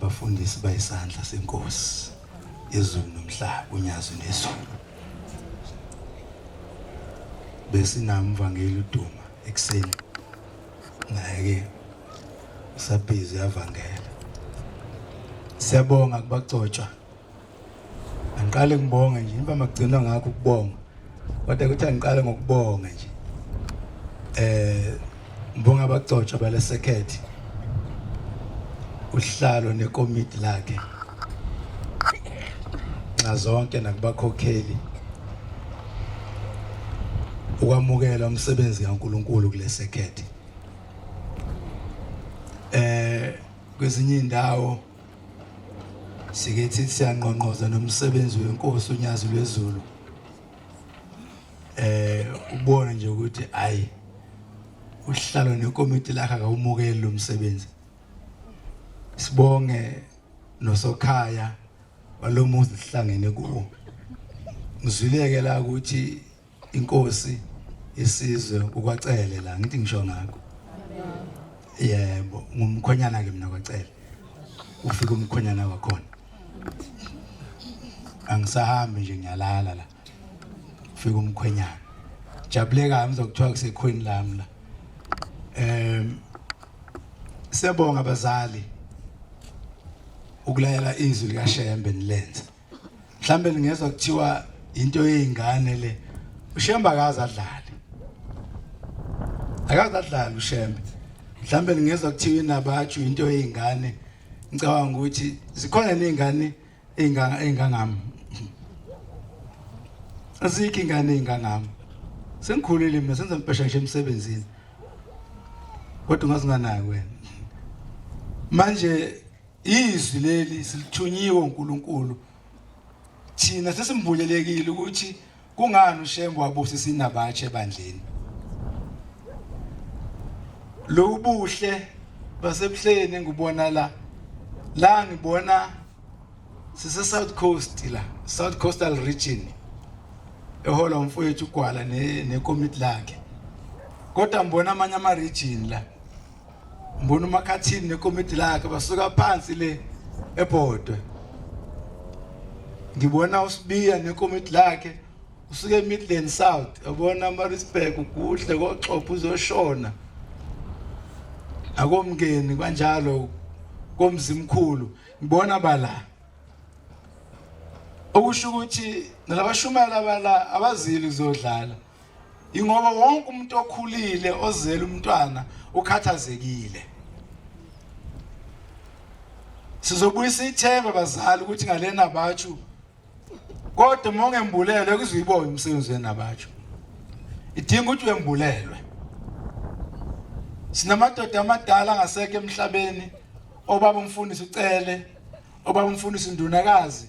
Abafundisi bayisandla senkosi yezulu nomhlaba, unyazi nezulu. Besinamvangeli uDuma ekuseni, naye ke usabhizi uyavangela. Siyabonga kubagcotshwa. Angiqale ngibonge nje, imva makugcinwa ngakho ukubonga. Kodwa ukuthi angiqale ngokubonga nje. Ngibonga abagcotshwa balesekhethi. Uhlalo nekomiti lakhe. Nxa zonke nakubakhokheli ukwamukela umsebenzi kaNkuluNkulu kulesekhethi. Kwezinye indawo sike thithi siyanqonqoza nomsebenzi wenkosi uNyazi lwezulu. Ubone nje ukuthi ayi uhlalo nekomiti lakhe akawumukeli lo msebenzi. Sibonge nosokhaya walomuzi sihlangene kuwo. Ngizwileke la ukuthi inkosi isizwe ukwacele la, ngithi ngisho ngakho. Yebo, ngumkhonyana ke mina kwacele. Ufika umkhonyana wakhona. Angisahambi nje ngiyalala la. Ufika umkhwenyana. Jabuleka ngizokuthiwa kusekhweni lami la. Siyabonga abazali ukulayela izwi likaShembe nilenze. Mhlambe ningezwa kuthiwa into yezingane le. uShembe akaze adlale. Akaze adlale uShembe. Mhlambe ningezwa kuthiwa inabatshu into yezingane. Ngicabanga ukuthi zikhona nezingane engangami. Azikho ingane engangami. Sengikhulile mina, senza impesha ngisho emsebenzini. Kodwa ungazinganaki wena. Manje izwi leli silithunyiwe uNkulunkulu. Thina sesimbulelekile ukuthi kungani uShembe wabusisa inabatshe ebandleni. Lo buhle basebuhleni engibona la, la ngibona sise South Coast la, South Coastal Region ehola umfowethu uGwala nekomiti lakhe. Kodwa ngibona amanye ama region la, ngibona uMakhathini nekomiti lakhe basuka phansi le eBhodwe. Ngibona uSibiya nekomiti lakhe usuke eMidland South, yabona amaRisburg kuhle koxoxa uzoshona akomngeni kanjalo komzimkhulu. Ngibona bala okusho ukuthi nalabashumayela bala abazili kuzodlala, ingoba wonke umuntu okhulile ozela umntwana ukhathazekile. Sizobuyisa ithemba bazali ukuthi ngalena batshu, kodwa uma ungembulelwe kuzuyibona umsebenzi wenabatshu. Idinga ukuthi wembulelwe. Sinamadoda amadala angasekho emhlabeni, obaba umfundisi uCele, obaba umfundisi uNdunakazi,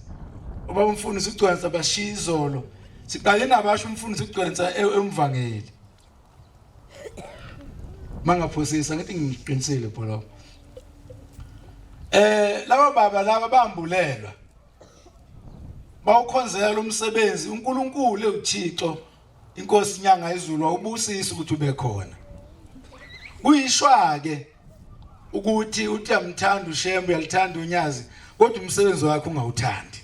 obaba umfundisi uGcwensa bashiya izolo. Siqale nabasho umfundisi uGcwensa emvangeli. Mangaphosisa ngithi ngiqinisile pho lokho. Laba baba laba bambulelwa. Bawukhonzela umsebenzi uNkulunkulu uThixo inkosi inyanga izulu wawubusisa ukuthi ube khona. Kuyishwa ke ukuthi uthi uyamthanda uShembe, uyalithanda uNyazi, kodwa umsebenzi wakhe ungawuthandi.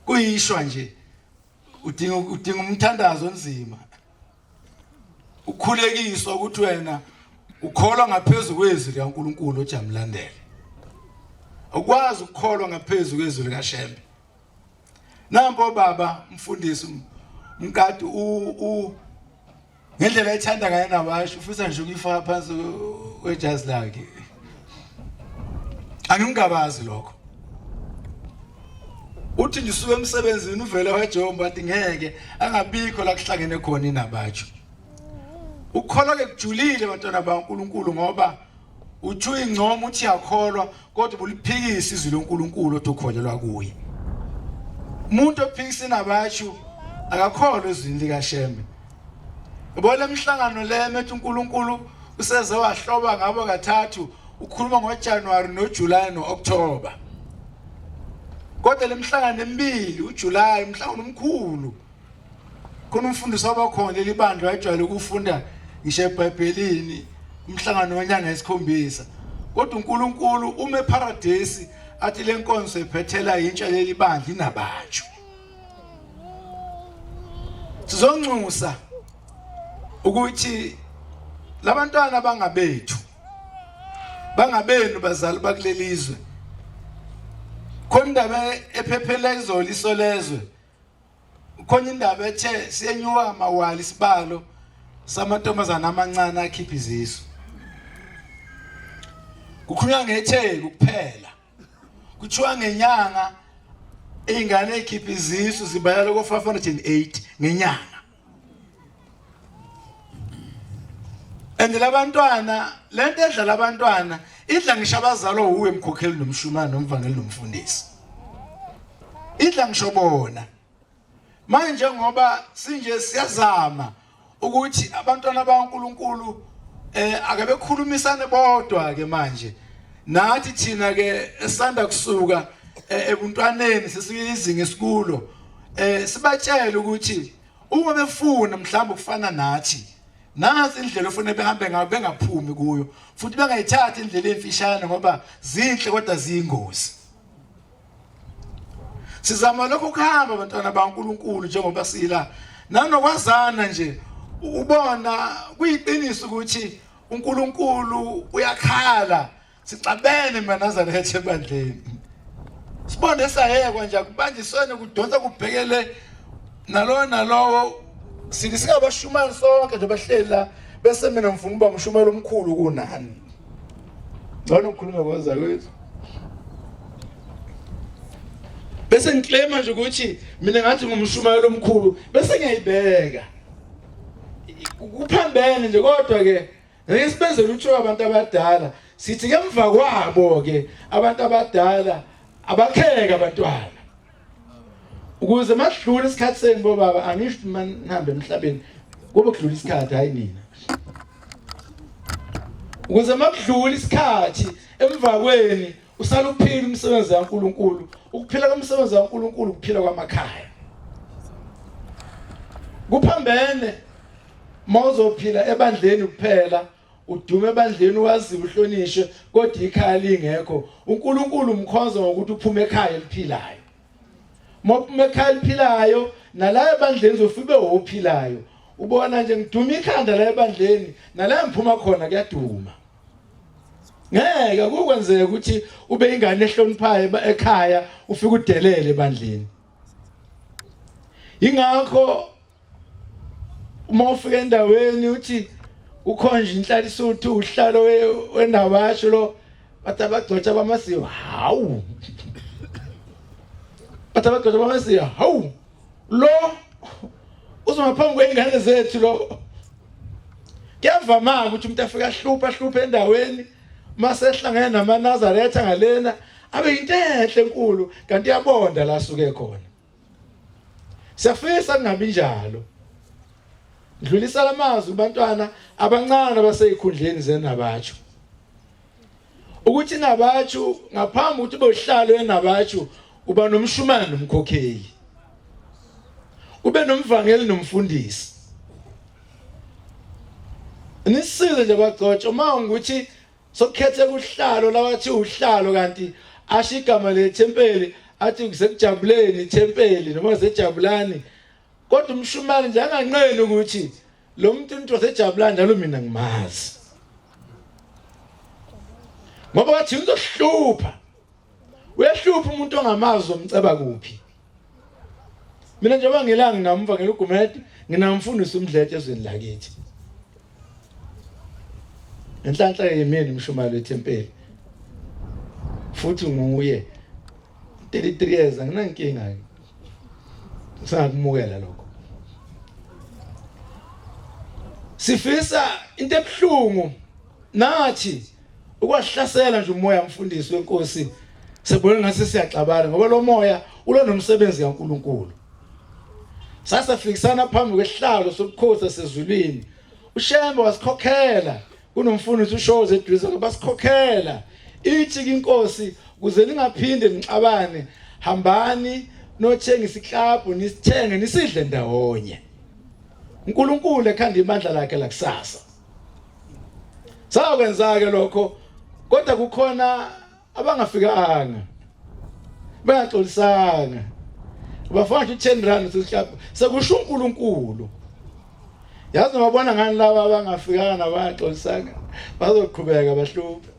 Kuyishwa nje, udinga umthandazo onzima. Ukhulekiswa ukuthi wena ukholwa ngaphezulu kwezwi likaNkuluNkulu ojamlandela. Ukwazi ukukholwa ngaphezulu kwezwi likaShembe. Nampo baba mfundisi Mkati u ngendlela ethanda ngayo nabasho ufisa nje ukuyifaka phansi kwejazi lakhe. Angimgabazi lokho. Uthi nje usuke emsebenzini uvele wajomba athi ngeke angabikho la kuhlangene khona inabatsho. Ukukholwa ke kujulile bantwana baNkuluNkulu, ngoba uthi uyingcoma uthi uyakholwa kodwa ubuliphikisa izwi loNkulunkulu othi ukholelwa kuye. Umuntu ophikisa inabatsho akakholwa ezwini likaShembe. Yabona emihlangano le ethi uNkulunkulu useze wahloba ngabo kathathu, ukhuluma ngoJanuary noJuly noOctober. Kodwa lemhlangano emibili uJuly umhlangano omkhulu. Khona umfundisi wabakhona leli bandla wayejwayele ukufunda ngisho eBhayibhelini umhlangano wenyanga yesikhombisa. Kodwa uNkulunkulu uma eparadesi athi lenkonzo iphethela intsha leli bandla inabatsho. Sizonxusa ukuthi labantwana bangabethu bangabenu bazali bakulelizwe khona indaba ephephela izolo isolezwe khona indaba ethe siyenyuka amawali isibalo samantombazana amancane akhipha izisu. Kukhulunywa ngeTheku kuphela. Kuthiwa ngenyanga ingane ekhipha izisu zibalelwa ko-508 ngenyanga. And labantwana lento edlala abantwana idla ngisho abazalwa uwe mkhokheli nomshumane nomvangeli nomfundisi. Idla ngisho bona. Manje njengoba sinje siyazama ukuthi abantwana bakaNkuluNkulu eh ake bekhulumisane bodwa ke manje nathi thina ke esanda kusuka eh, ebuntwaneni sesiyizinga esikulo eh sibatshele ukuthi uma befuna mhlawumbe ukufana nathi nansi indlela ofuna behambe ngayo bengaphumi kuyo futhi bengayithathi indlela emfishane ngoba zinhle kodwa ziyingozi. Sizama lokho ukuhamba abantwana baNkuluNkulu njengoba sila nanokwazana nje ubona kuyiqiniso ukuthi uNkulunkulu uyakhala sixabene maNazaretha ebandleni. Sibonde sayekwa nje akubanjiswene kudonsa kubhekele nalowo nalowo sithi singabashumani sonke nje bahleli la bese mina ngifuna ukuba umshumeli omkhulu kunani. Ngcono ukukhuluma kozakwethu. Bese ngiclaima nje ukuthi mina ngathi ngumshumayeli omkhulu bese ngiyayibeka. Kuphambene nje kodwa ke ngeke sibenze lutho abantu abadala sithi ngemva kwabo ke abantu abadala abakheke abantwana. Ukuze masidlule isikhathi senu bobaba angisho manihambe emhlabeni kube kudlula isikhathi hayi nina. Ukuze makudlula isikhathi emva kweni usala uphila umsebenzi kaNkuluNkulu. Ukuphila komsebenzi kaNkuluNkulu ukuphila kwamakhaya. Kuphambene mawuzophila ebandleni kuphela udume ebandleni waziwe uhlonishwe kodwa ikhaya lingekho. uNkulunkulu umkhonza ngokuthi uphume ekhaya eliphilayo. Mawuphuma ekhaya eliphilayo nala ebandleni uzofike ophilayo. Ubona nje ngiduma ikhanda la ebandleni nala ngiphuma khona kuyaduma. Ngeke kukwenzeka ukuthi ube ingane ehloniphayo ekhaya ufike udelele ebandleni. Ingakho uma ufika endaweni uthi kukhonje inhlalisuthu uhlalo wendabasho lo bathi abagcotsha bamasiko hawu bathi abagcotsha bamasiko hawu lo uzoma phambi kwey'ngane zethu lo. Kuyavama ukuthi umuntu afike ahluphe ahluphe endaweni mase ehlangene namaNazaretha ngalena abe yinto enhle enkulu kanti iyabonda la asuke khona. Siyafisa kungabi njalo. Dlulisa lamazwi kubantwana abancane abaseyikhundleni zenabatshu. Ukuthi nabatshu ngaphambi ukuthi bohlalo enabatshu uba nomshumane nomkhokheli. Ube nomvangeli nomfundisi. Nisize nje bagcotshe uma ukuthi Sokukhethe kuhlalo lawathi uhlalo kanti asho igama lethempeli athi kusekujabuleni ithempeli noma sejabulani kodwa umshumane nje anganqeni ukuthi lo muntu into sejabulani njalo mina ngimazi ngoba wathi uzohlupha uyahlupha umuntu ongamazi umceba kuphi. Mina njengoba ngila nginamva ngelugumede nginamfundisi umdletshe ezweni lakithi. Enhlanhla yimini umshumayeli wethempeli. Futhi nguye 33 years anginankinga ke. Ngisakumukela lokho. Sifisa into ebuhlungu nathi ukwahlasela nje umoya mfundisi wenkosi sebona ngase siyaxabana ngoba lo moya ulo nomsebenzi kaNkuluNkulu. Sasafikisana phambi kwesihlalo sobukhosi sezulwini uShembe wasikhokhela kunomfundisi uShozi eduze basikhokhela ithi inkosi kuze ningaphinde nixabane hambani nothenga isiklabhu nisithenge nisidle ndawonye. uNkulunkulu ekhanda ibandla lakhe lakusasa. Sakwenza ke lokho Kodwa kukhona abangafikanga bengaxolisanga bafaka nje u-10 rand usihlapha sekusho uNkulunkulu. Yazi nobabona ngani laba abangafikanga nabangaxolisanga bazoqhubeka bahluphe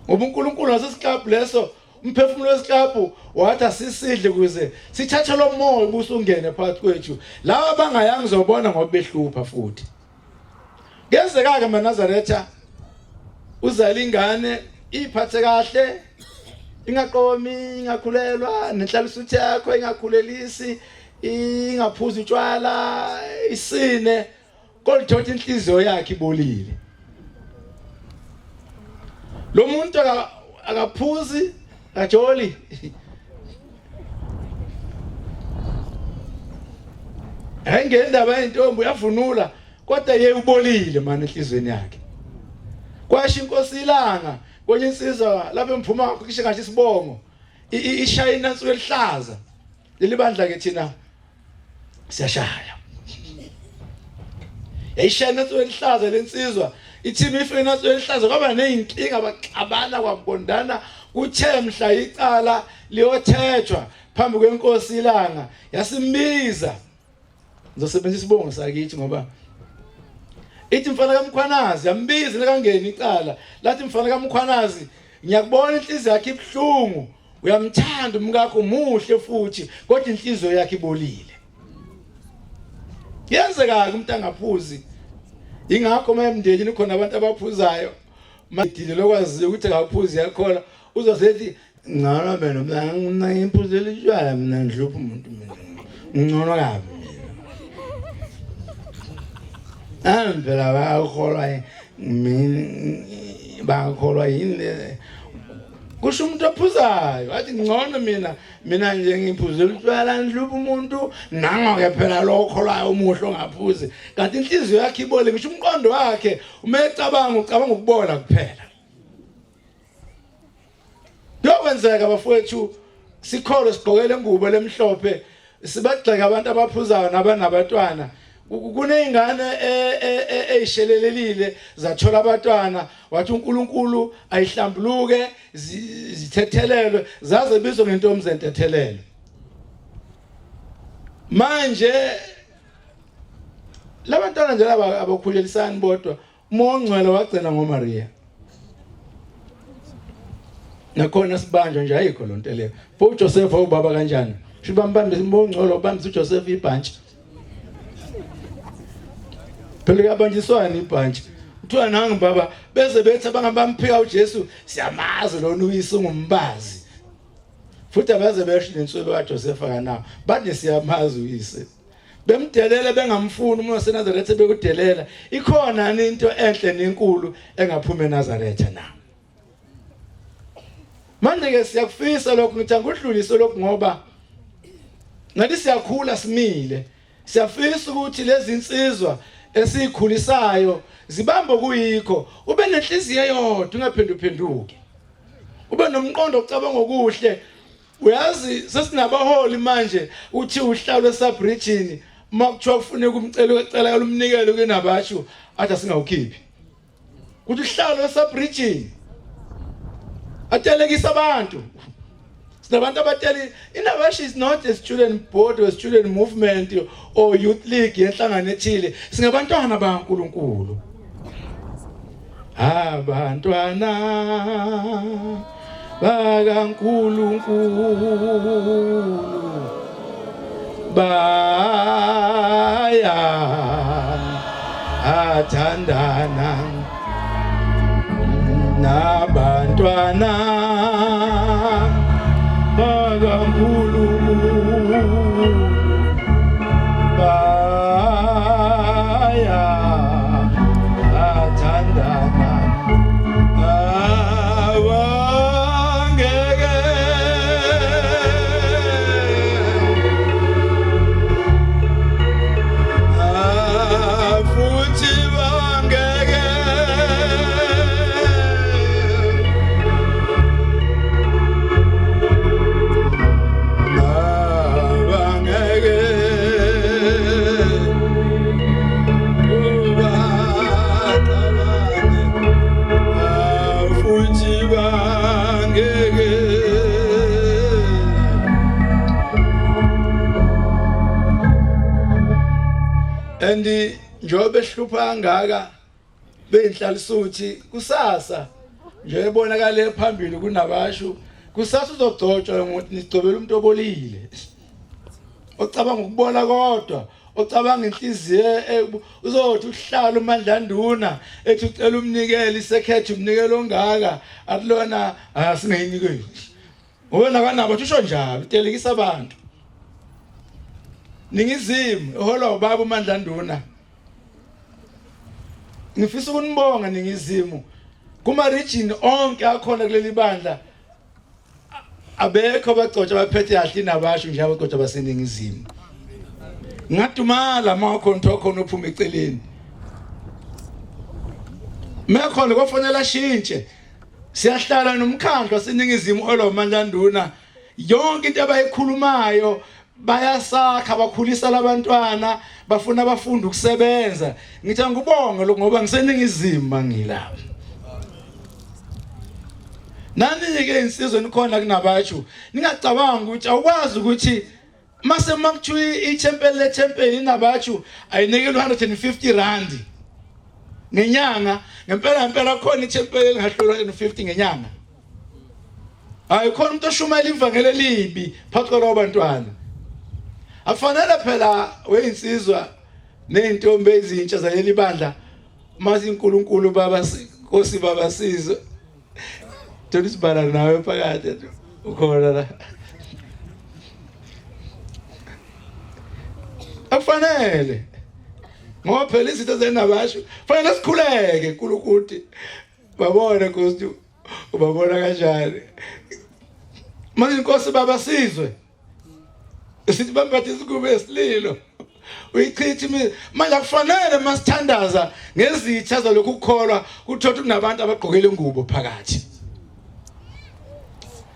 ngoba uNkulunkulu wasesiklabhu leso umphefumulo wesiklabhu wathi asisidle ukuze sithathe lo moya ubusungene phakathi kwethu. Laba abangayanga uzobona ngoba behlupha futhi. Kuyenzeka-ke maNazaretha uzala ingane iphathe kahle ingaqomi ingakhulelwa nenhlalisuthi yakho ingakhulelisi ingaphuzi utshwala isine kodwa uthola inhliziyo yakhe ibolile. Lo muntu akaphuzi akajoli Engendaba yentombi uyavunula kodwa ye ubolile manje enhlizweni yakhe. Kwasho inkosi ilanga kwenye insizwa lapho emphuma cishe ngasho isibongo ishaya inansuku elihlaza. Leli bandla ke thina siyashaya. Yayishaya inansuku elihlaza lensizwa ithi ifike inansuku elihlaza kwaba nezinkinga baxabana kwabondana kuthe mhla icala liyothethwa phambi kwenkosi ilanga yasimbiza. Ngizosebenzisa isibongo sakithi ngoba ithi mfana kaMkhwanazi yambiza likangeni icala lathi mfana kaMkhwanazi ngiyakubona inhliziyo yakhe ibuhlungu uyamthanda umkakho muhle futhi kodwa inhliziyo yakhe ibolile. Kuyenzeka umuntu angaphuzi ingakho uma emndenini khona abantu abaphuzayo madile lokwaziyo ukuthi akaphuzi yakhola uzosethi ngcono mina mina mina ngiphuzela utshwala mina ngihlupha umuntu mina ngcono kabi mina. Nami phela bayakholwa mina bakholwa yini kusho umuntu ophuzayo athi ngcono mina mina nje ngiphuzela utshwala ngihlupha umuntu nango-ke phela lo okholwayo omuhle ongaphuzi kanti inhliziyo yakhe ibole ngisho umqondo wakhe uma ecabanga ucabanga ukubola kuphela. Kuyokwenzeka bafowethu sikholwe sigqokele ingubo lemhlophe sibagxeka abantu abaphuzayo nabanabatwana. Kuney'ngane ey'shelelelile zathola abatwana wathi uNkulunkulu ayihlambuluke zithethelelwe zaze bizwe ngentombi zentethelelo. Manje labantwana nje laba abakhulelisani bodwa umoya ongcwele wagcina ngoMaria. Nakhona sibanjwa nje ayikho lonto leyo. Pho uJoseph ubaba kanjani? Sho bambambisa umoya ongcwele ubambisa uJoseph ibhantshi. Phela kuyabanjiswana ibhantshi. Kuthiwa nangu baba beze bethi abangabamphika uJesu siyamazi lona uyise ungumbazi. Futhi abaze besho nenswebe kaJoseph akanawo. Bathi siyamazi uyise. Bemdelela bengamfuni umuntu waseNazaretha bekudelela. Ikhona into enhle nenkulu engaphuma eNazaretha na? Manje ke siyakufisa lokho ngithi angudlulise lokho ngoba ngathi siyakhula simile. Siyafisa ukuthi lezi insizwa esiyikhulisayo zibambe kuyikho ube nenhliziyo eyodwa ungaphenduphenduki. Ube nomqondo ocabanga okuhle. Uyazi sesinabaholi manje uthi uhlalo esabridgini uma kuthiwa kufuneka umcelo ucela umnikelo kunabashu athi asingawukhiphi. Kuthi uhlalo esabridgini atelekisa abantu. Sinabantu abateli inabashi is not a student board or student movement or youth league yenhlangano ethile. Singabantwana bakaNkuluNkulu. Abantwana bakaNkuluNkulu baya athandana nabantwana bakaNkulunkulu baya athandana abangeke futhi bangeke And njengoba behlupha kangaka beyinhlalisuthi kusasa nje ebonakale phambili kunabashu kusasa uzogcotshwa ngokuthi nigcobela umuntu obolile ocabanga ukubola kodwa ocabanga inhliziyo eh, uzothi uhlala uMandlanduna ethi ucela umnikelo isekhethe umnikelo ongaka akulona asingeyinikeli wena kanabo usho njalo utelekisa abantu ningizimu eholwa ubaba uMandlanduna. Ngifisa ukunibonga ningizimu kuma region onke akhona kuleli bandla abekho abagcotsha abaphethe kahle nabasho nje abagcotsha baseningizimu. Ngadumala makhona okhona ophuma eceleni. Mekhona kofanele ashintshe. Siyahlala nomkhandlu waseningizimu olomandlanduna yonke into abayikhulumayo bayasakha bakhulisa labantwana bafuna abafundi ukusebenza. Ngithi angikubonge lokho ngoba ngiseningizimu mangilapha. Nani ke insizwe nikhona kunabatshu ningacabanga ukuthi awukwazi ukuthi mase makuthiwa ithempeli lethempeli inabatshu ayinikelwe 150 rand ngenyanga. Ngempela ngempela khona ithempeli elingahlolwa 150 ngenyanga. Hayi khona umuntu oshumayela ivangeli elibi phakathi kwalabo bantwana. Afanele phela weyinsizwa nezintombi ezintsha zaleli bandla mase iNkulunkulu baba Nkosi baba sizwe. Thola isibala nawe phakathi ukhona la. Akufanele ngoba phela izinto zenabasho fanele sikhuleke uNkulunkulu babone Nkosi ubabona kanjani manje inkosi baba sizwe sithi bambathe isigubo esililo uyichitha imi manje akufanele masithandaza ngezitha zalokhu kukholwa kuthothi kunabantu abagqokele ingubo phakathi.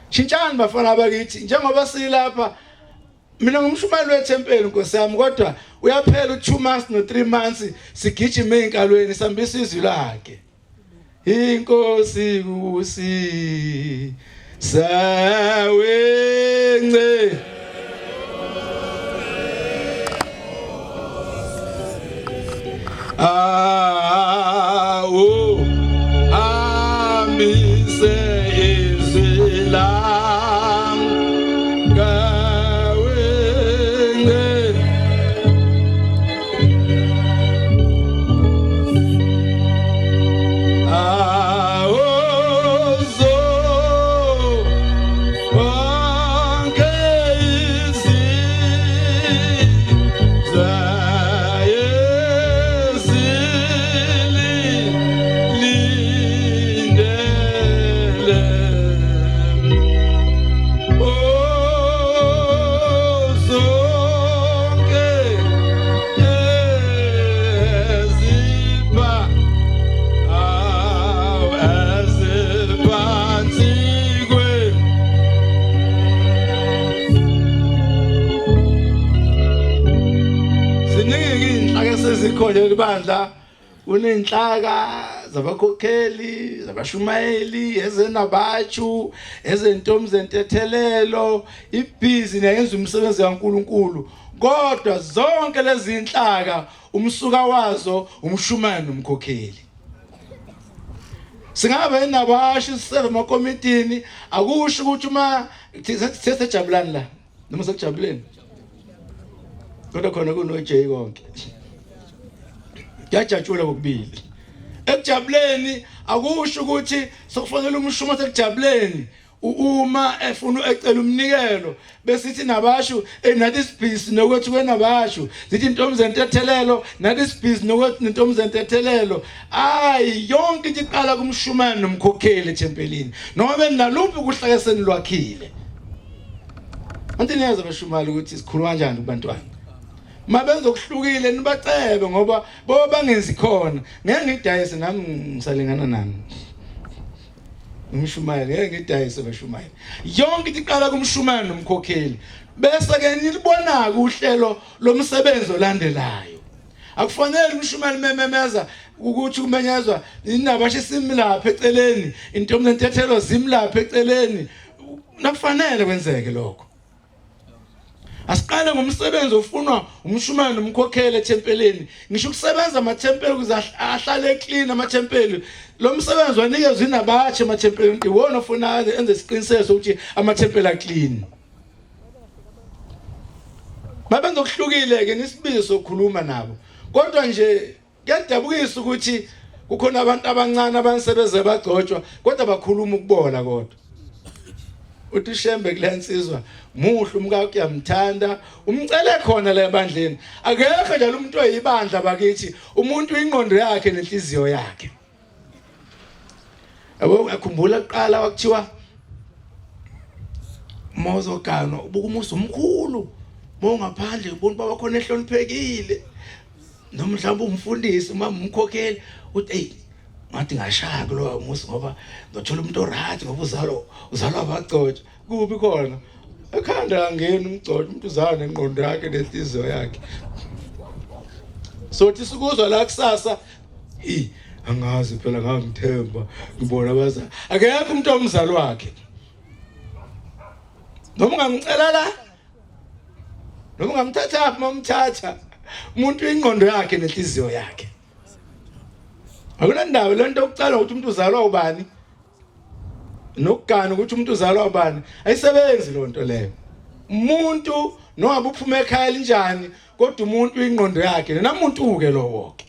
Shintshani bafana bakithi njengoba silapha. Mina ngumshumayeli wethempeli Nkosi yami kodwa uyaphela u2 months no3 months sigijima einkalweni sambisa izwi lakhe. Inkosi kusi sawence awu hambise izwi lam kawence Ziningi inhlaka esezikhona libandla kunenhlaka zabakhokheli zabashumayeli ezenabatshu ezentombi zentethelelo ibhizi nayenza umsebenzi kaNkuluNkulu kodwa zonke lezi inhlaka umsuka wazo umshumayeli nomkhokheli. Singabe inabashi siseve emakomitini akusho ukuthi uma sesejabulani la noma sekujabuleni kodwa khona kuno J konke kuyajatshula kokubili. Ekujabuleni akusho ukuthi sokufanele umshumo sekujabuleni uma efuna ecela umnikelo besithi nabashu nathi sibhizi nokwethu kwenabashu zithi intombi zentethelelo nathi sibhizi nokwethu nentombi zentethelelo. Ayi yonke into iqala kumshumayeli nomkhokheli ethempelini noma benaluphi ukuhlakeseni lwakhile. Anti niyeza bashumayela ukuthi sikhuluma kanjani kubantwana mabenzokuhlukile nibacebe ngoba bo bangenzi khona ngeke ngidayise nami ngisalingana nani umshumayeli ngeke ngidayise bashumayeli. Yonke into iqala kumshumayeli nomkhokheli bese ke nilibona uhlelo lomsebenzi olandelayo. Akufanele umshumayeli mememeza ukuthi kumenyezwa indaba simlapha eceleni intombi nentethelo zimlapha eceleni nakufanele kwenzeke lokho. Asiqale ngomsebenzi ofunwa umshumayeli nomkhokheli ethempelini. Ngisho ukusebenza amathempeli ukuze ahlale clean amathempeli. Lo msebenzi wanikezwa inabatshe emathempelini, iwona ofuna enze isiqiniseko sokuthi amathempeli aclean. Mabenza okuhlukile ke nisibizo sokukhuluma nabo. Kodwa nje kuyadabukisa ukuthi kukhona abantu abancane abanisebeze bagcotshwa kodwa bakhuluma ukubola kodwa. Uthi uShembe kule nsizwa muhle umkakho uyamthanda umcele khona la ebandleni. Akekho njalo umuntu oyibandla bakithi, umuntu ingqondo yakhe nenhliziyo yakhe. Yabo uyakhumbula kuqala kwakuthiwa mawuzoganwa ubuka umuzi omkhulu mawungaphandle ubona baba khona ehloniphekile noma mhlawumbe umfundisi uma umkhokheli uthi hey ngathi ngashaya kulowa muzi ngoba ngizothola umuntu oright ngoba uzalo uzalwa abagcotshwa kuphi khona ekhanda angeni umgcotshwa umuntu uzalwa nengqondo yakhe nenhliziyo yakhe sothi sikuzwa la kusasa i angazi phela ngangithemba ngibona abaza akekho umuntu omzali wakhe noma ungamcela la noma ungamthatha phi mamthatha umuntu ingqondo yakhe nenhliziyo yakhe akunandaba lento okucala ukuthi umuntu uzalwa ubani nokugana ukuthi umuntu uzalwa ubani ayisebenzi lonto leyo umuntu noma uphuma ekhaya linjani kodwa umuntu ingqondo yakhe namuntu ke lowo ke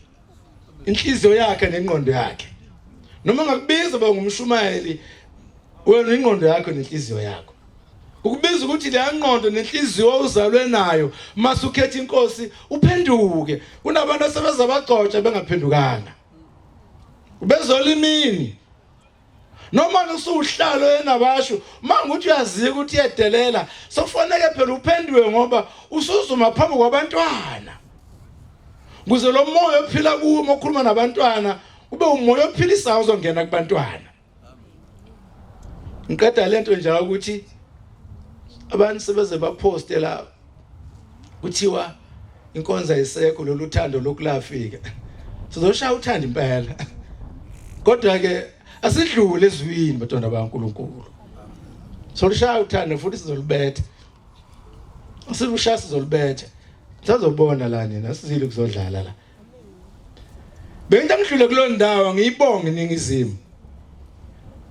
inhliziyo yakhe nengqondo yakhe noma ngakubiza ba ngumshumayeli wena ingqondo yakho nenhliziyo yakho ukubiza ukuthi leya ngqondo nenhliziyo uzalwe nayo mase ukhetha inkosi uphenduke kunabantu asebeza bagcotsha bengaphendukanga ubezolimini noma usuhlalo enabasho mangukuthi uyazika ukuthi uyedelela sokufanele phela uphenduke ngoba usuzuma phambi kwabantwana kuze lo moya ophila kuwo uma ukhuluma nabantwana kube umoya ophilisayo ozongena kubantwana ngiqeda lento nje ukuthi abantu sebeze baposte la kuthiwa inkonzo ayisekho lolu thando lokulafika sizoshaya uthando impela kodwa ke asidlule ezwini bantwana baNkuluNkulu solushaya uthando futhi sizolubetha asilushaya sizolubetha sazobona la nina sizile kuzodlala la Bengithe ngidlule kuloo ndawo ngiyibonge iningizimu.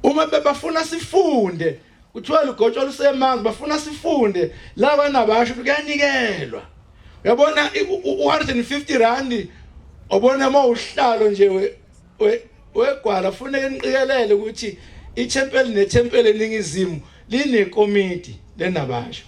Uma bebafuna sifunde kuthiwa lugotshwa lusemanzi bafuna sifunde laba nabasho ukuthi kuyanikelwa. Uyabona u-150 rand obona uma uhlalo nje wegwala funeka niqikelele ukuthi ithempeli nethempeli eningizimu linekomiti lenabasho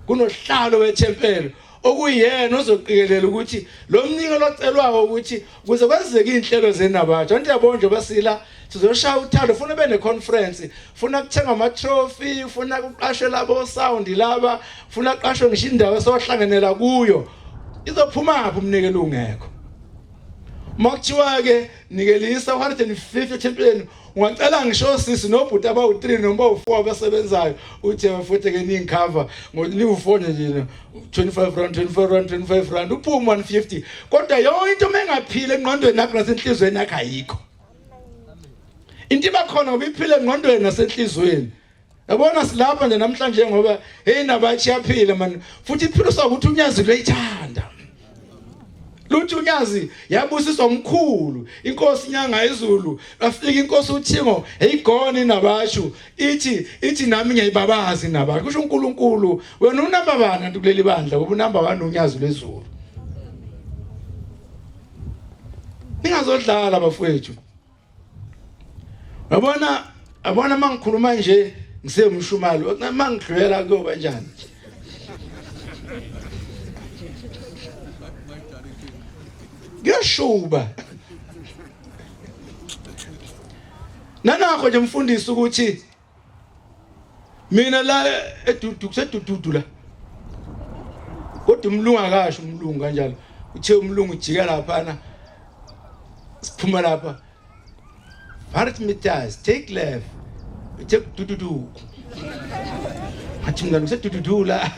kunohlalo wethempeli okuyena ozoqikelela ukuthi lo mnikelo ocelwayo ukuthi ukuze kwenzeke izinhlelo zenabatsha anti yabona nje basila sizoshaya uthando funa ube neconference funa kuthenga ama trophy funa kuqashwe labo sound laba funa kuqashwe ngisho indawo esohlanganela kuyo izophuma phi umnikelo ungekho uma kuthiwa ke nikelisa 150 ethempelini ungacela ngisho sisi nobhuti abawu-3 noma abawu-4 abasebenzayo uthi futhi ke ningikhava niwu-4 nje 25 rand 25 rand 25 rand uphume 150 kodwa yonke into uma engaphile engqondweni yakho nasenhliziyweni yakho ayikho into iba khona ngoba iphile engqondweni nasenhliziyweni yabona silapha nje namhlanje ngoba hey nabathi yaphila man futhi iphiliswa ukuthi unyazi luyayithanda luthi unyazi yabusiswa umkhulu inkosi inyanga izulu afika inkosi uthingo eyigona inabashu ithi ithi nami ngiyayibabaza inabashu kusho uNkulunkulu wena unamba bani kanti kuleli bandla ngoba unamba 1 unyazi lwezulu ningazodlala bafowethu Yabona yabona mangikhuluma nje ngisemshumalo mangidlulela kuyoba njani Kuyashuba Nanakho nje mfundisi ukuthi mina la edudu kusedududu la kodwa umlungu akasho umlungu kanjalo uthe umlungu ujika laphana siphuma lapha 100 meters take left take dududu ngathi mngani kusedududu la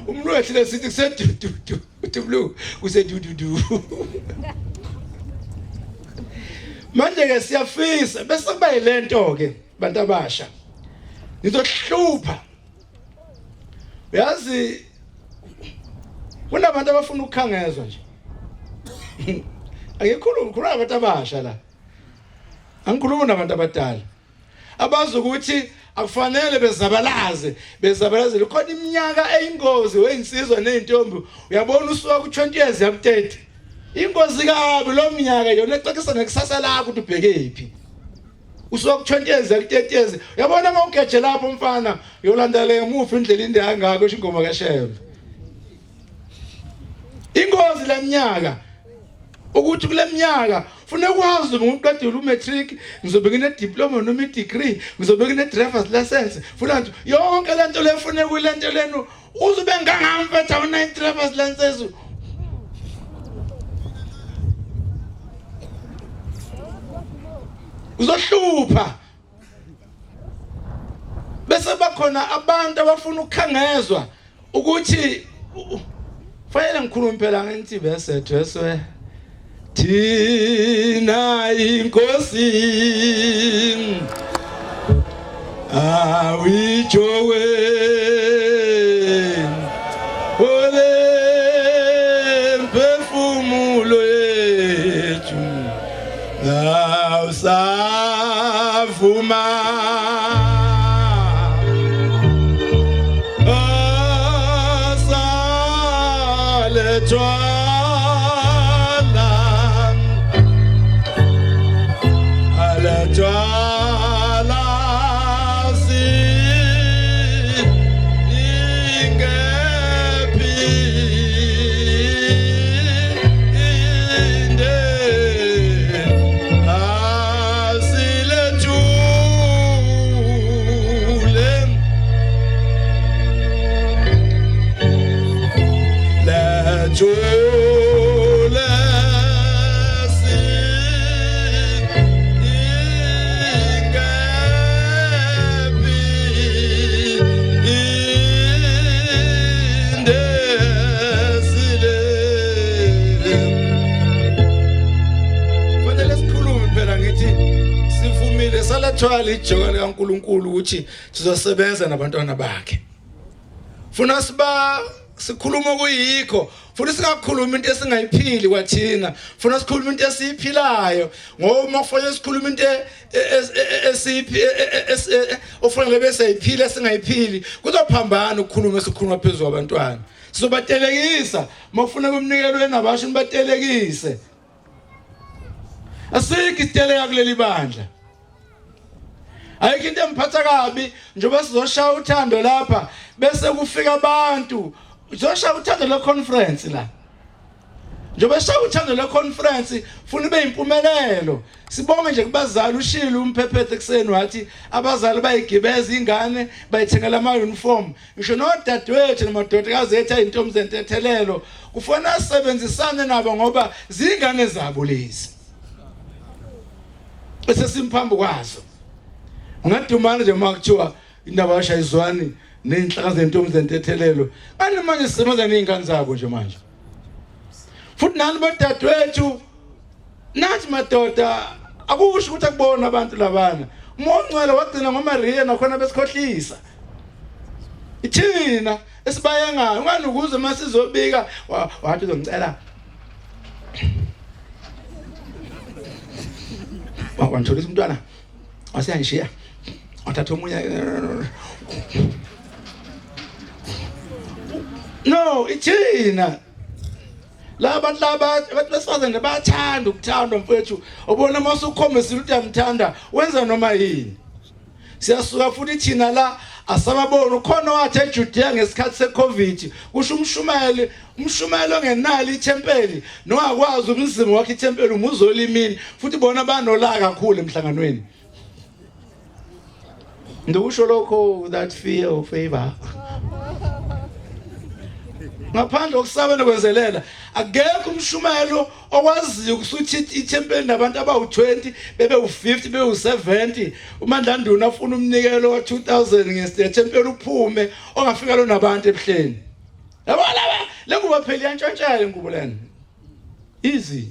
umlungu ehlele sithi kusedududu uthi umlungu kusedududu manje ke siyafisa bese kuba yilento ke bantu abasha nizohlupha uyazi Kunabantu abafuna ukukhangezwa nje. Angikhulumi khuluma abantu abasha la. Angikhulumi nabantu abadala. Abazi ukuthi akufanele bezabalaze bezabalazele khona iminyaka eyingozi weyinsizwa nezintombi uyabona usuka ku20 years ya ku30 ingozi kabi lo minyaka yona ecacisa ngekusasa lakho ukuthi ubheke phi usuka ku20 years ya ku30 years uyabona uma ugeje lapho mfana uyolandela emuva indlela inde kangaka usho ingoma kaShembe ingozi leminyaka ukuthi kule minyaka funa ukwazi uma uqedile umatric ngizobe ngine diploma noma i-degree ngizobe ngine driver's license funa nje yonke lento le fune kulento lenu uzobe ngangamfetha una driver's license uzohlupha bese bakhona abantu abafuna ukukhangezwa ukuthi fanele ngikhulume phela ngithi bese thweswe thina inkosi awijowe ole mphefumulo yethu awusavuma asalethwala alethwala si ingephi inde asilethule lethule singephi inde sile Fanele sikhulume phela ngithi sivumile salathwala ijoka likaNkuluNkulu ukuthi sizosebenza nabantwana bakhe. Funa siba sikhuluma okuyikho futhi singakhuluma into esingayiphili kwathina funa sikhuluma into esiyiphilayo ngoba uma kufanele sikhuluma into esiphi ofanele bese ayiphile esingayiphili kuzophambana ukukhuluma esikhuluma phezulu kwabantwana Sizobatelekisa mawufuna kumnikelo enabasho nibatelekise. Asikho isiteleka kuleli bandla. Ayikho into emphatha kabi njengoba sizoshaya uthando lapha bese kufika abantu. Sizoshaya uthando le conference la. Njengoba sishaya uthando le conference funa ibe impumelelo. Sibonge nje kubazali ushilo umphephethe ekseni wathi abazali bayigibeza ingane bayithengela ama uniform ngisho nodadewethu namadodakazi ethu ayintombi zentethelelo kufanele asebenzisane nabo ngoba zingane zabo lezi bese simphambi kwazo ungadumana nje uma kuthiwa indaba yashayizwani nezinhlaka zentombi zentethelelo kanti manje sisebenza nezingane zabo nje manje futhi nani bodadewethu nathi madoda akusho ukuthi akubona abantu labana umoya ongcwele wagcina ngoMaria nakhona besikhohlisa ithina esibayengayo unganukuze uma sizobika wathi uzongicela wangitholisa umntwana waseyangishiya wathatha omunye no ithina laba laba abantu besifazane bayathanda ukuthandwa mfethu ubona uma usukhombisile ukuthi uyamthanda wenza noma yini siyasuka futhi thina la asababona ukhona wathi eJudea ngesikhathi seCovid kusho umshumayeli umshumayeli ongenalo ithempeli nongakwazi umzimba wakhe ithempeli umuzolimini futhi bona banolaka kakhulu emhlanganweni Ngikusho lokho without fear or favor. Ngaphandle kokusaba nokwenzelela akekho umshumayelo owaziyo ukusuthi ithempeli nabantu abawu-20 bebe u-50 bebe u-70 uMandlanduna afuna umnikelo wa-2000 ngesithempeli uphume ongafika lo nabantu ebuhleni yabo laba le ngubo phela iyantshontshela ingubo lena easy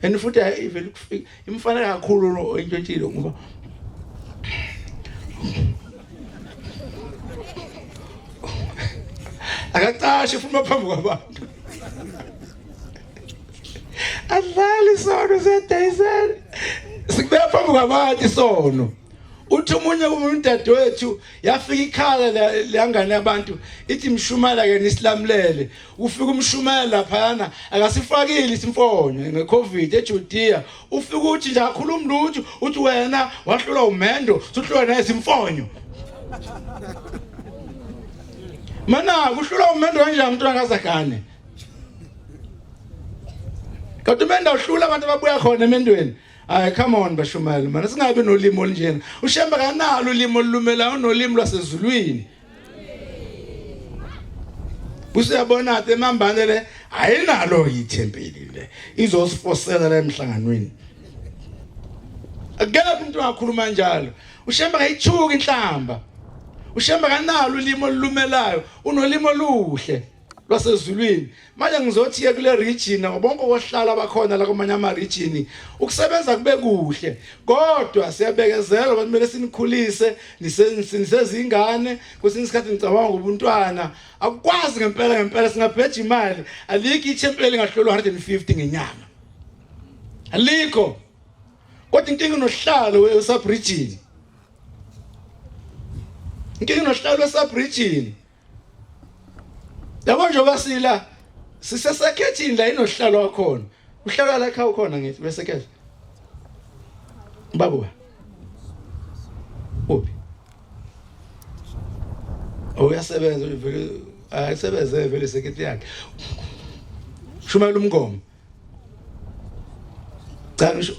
and futhi ivele ukufika imfanele kakhulu lo intshontshile ngoba akacashi futhi phambi kwabantu. Adlali isono sedayisela. Sikubeka phambi kwabantu isono. Uthi omunye umuntu dadewethu yafika ikhala leyangane yabantu ithi mshumela ke nisilamulele. Ufika umshumela laphayana akasifakile isimfonyo ngeCovid eJudea. Ufika uthi nje akhuluma lutho uthi wena wahlulwa umendo suhlulwa nezimfonyo. Mana kuhlulwa umendo kanjani umuntu angazagane? Kodwa umendo uhlula abantu ababuya khona emendweni. Hayi come on bashumayeli mana singabi nolimi olunjena. Ushembe kanalo ulimi olulumelayo unolimi lwasezulwini. Usiyabona ate emambane le ayinalo ithempeli le izosifosela la emhlanganweni. Akekho umuntu ongakhuluma njalo. Ushembe kayithuki inhlamba. Ushembe kanalo ulimi olulumelayo, unolimi oluhle lwasezulwini. Manje ngizothi ke kule region nabo bonke ohlala bakhona la kwamanye ama region ukusebenza kube kuhle kodwa siyabekezela abantu kumele sinikhulise nisezingane kwesinye isikhathi ngicabanga ngobuntwana akukwazi ngempela ngempela singabheja imali alikho ithempeli engahlolwa 150 ngenyanga alikho kodwa inkinga inohlalo wesabridgini inkinga inohlalo wesabridgini Yabo njengoba sila sisesekhethini la inohlalo wakhona. Uhlala la ekhaya ukhona ngithi bese ke. Babu. Uphi? Oh uyasebenza vele ayisebenze vele sekhethi yakhe. Shumayela umgomo. Cha ngisho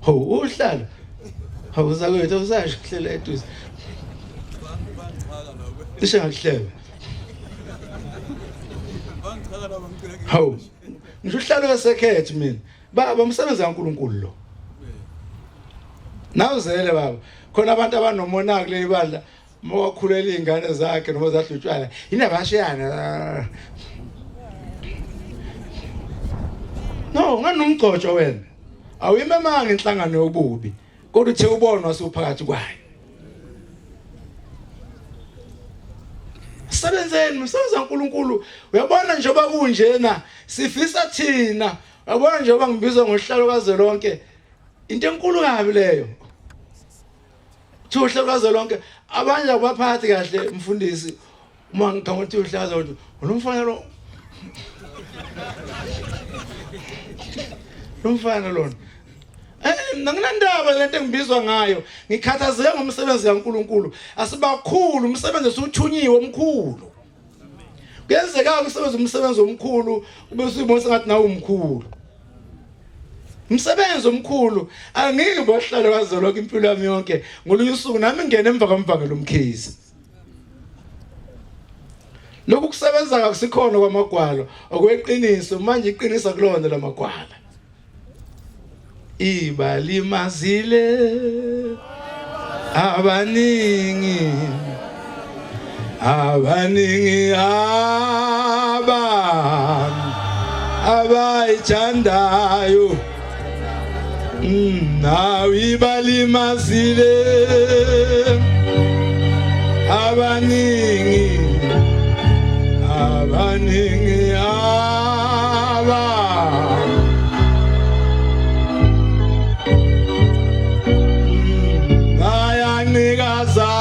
ho uhlalo. Hawu zakwethu usasho hlela eduze. Cishe ngakuhleba. Hawu. Ngisho uhlalo wesekhethe mina. Baba umsebenzi kaNkuluNkulu lo. Nawuzele baba. Khona abantu abanomona kule ibandla uma wakhulela iy'ngane zakhe noma zahlutshwana yini abashiyana no nganomgcotsho wena awuyimemanga inhlangano yobubi kodwa uthe ubonwa usuphakathi kwayo sebenzeni umsebenzi kaNkuluNkulu uyabona njengoba kunjena sifisa thina uyabona njengoba ngibizwa ngohlalo kazwelonke into enkulu kabi leyo Kuthiwa uhlelo kazwelonke abanye akubaphathi kahle mfundisi uma ngicabanga ukuthi uhlaza ukuthi lo mfana lo lo mfana lona Eh nginandaba lento engibizwa ngayo ngikhathazeke ngomsebenzi kaNkuluNkulu asibakhulu umsebenzi osuthunyiwe omkhulu Kuyenzeka ukusebenza umsebenzi omkhulu ube usubona sengathi nawe umkhulu. Umsebenzi omkhulu angeke bohlale wazolokho impilo yami yonke ngolunye usuku nami ngene emva kwamvangelo umkhizi. Lokhu kusebenza kakusikhona kwamagwalo okweqiniso manje iqinisa kulona lamagwala. Ibalimazile abaningi abaningi aba abayithandayo nawe ibalimazile abaningi abaningi aba bayanqikaza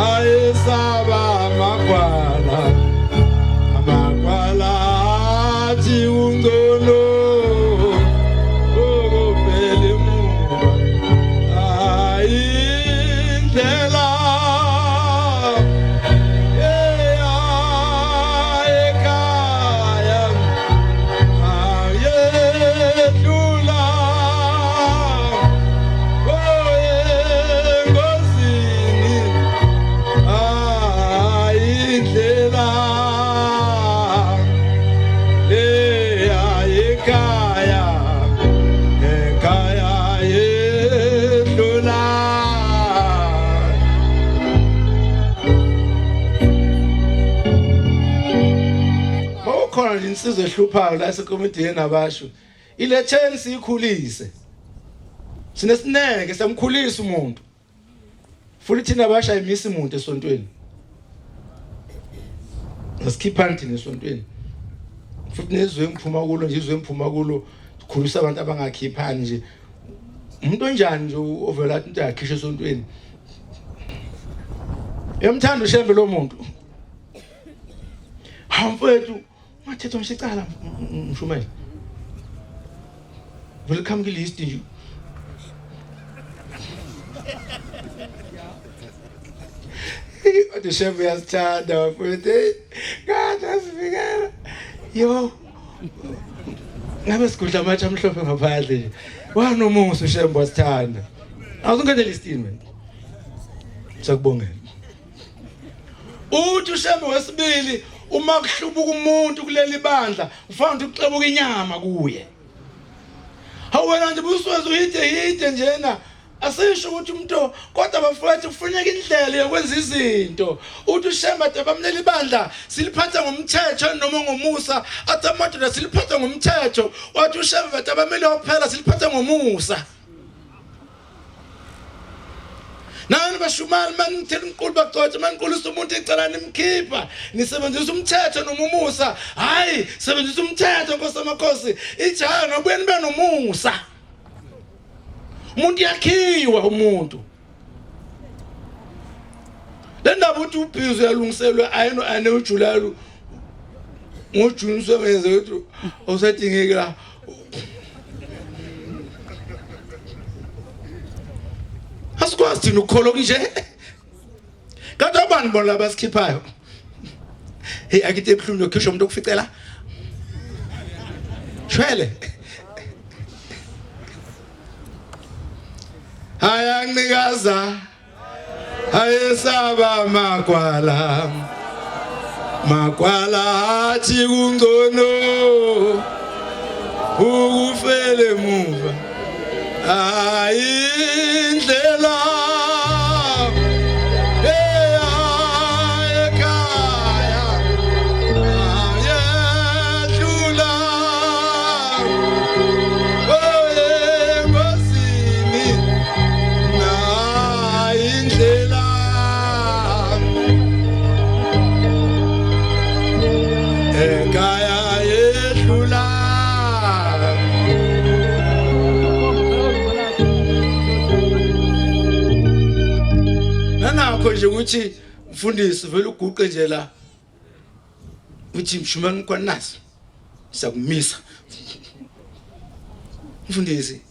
ayesaba amagwala amagwala athi ungcono ukubhela emuva ayindlela eya ekhaya ayedlula engozini ayindlela eya ekhaya ekhaya yedlula Mawukhona nje insizwa ehluphayo la esekomidini nabasho iletheni siyikhulise sinesineke siyamkhulisa umuntu futhi thina abasha imisi umuntu esontweni asikhiphani thina esontweni Futhi nezwe engiphuma kulo nje, izwe engiphuma kulo khulisa abantu abangakhiphani nje. Umuntu onjani nje ovela athi into yakhishwa esontweni? Uyamthanda uShembe lo muntu. Hawu mfethu, ungathethwa ngisho icala mshumayeli. Vele qhamuka ilist nje. Kodwa uShembe uyasithanda mfethu. Kade asivikela. Yo. Ngabe sigudla amatshe amhlophe ngaphandle nje. Wanomusa uShembe wasithanda. Awuzungene listini wena. Sakubongela. Uthi uShembe wesibili uma kuhlubuka umuntu kuleli bandla ufanele ukuthi kuxebuka inyama kuye. Hawu wena nje busweze uhide hide njena asisho ukuthi umuntu kodwa bafowethu kufuneka indlela yokwenza izinto. Uthi uShembe ade bamlela ibandla siliphatha ngomthetho noma ngomusa, athi amadoda siliphatha ngomthetho. Wathi uShembe bathi abamele kuphela siliphatha ngomusa. Nani bashumali manithela umqulu bagcotshe maniqulisa umuntu icala nimkhipha nisebenzisa umthetho noma umusa. Hayi, sebenzisa umthetho Nkosi amakhosi, ithi hayi nobuye nibe nomusa. Umuntu yakhiwa umuntu. Le ndaba uthi ubhizi uyalungiselwa ayino ane uJuly ngoJune usebenze ukuthi awusadingeki la. Asikwazi thina ukukholwa kunje. Kanti abani bona labasikhiphayo? Hey akithi ebuhlungu yokhishwa umuntu okuficela. Shwele. Hayancikaza. Ayesaba magwala. Magwala athi kungcono ukufele muva. Ayindlela eya ekhaya ayedlula engozini nayindlela ekhaya yedlula. Nanakho nje ukuthi mfundisi vele uguqe nje la uthi mshumani kwanazi siyakumisa mfundisi.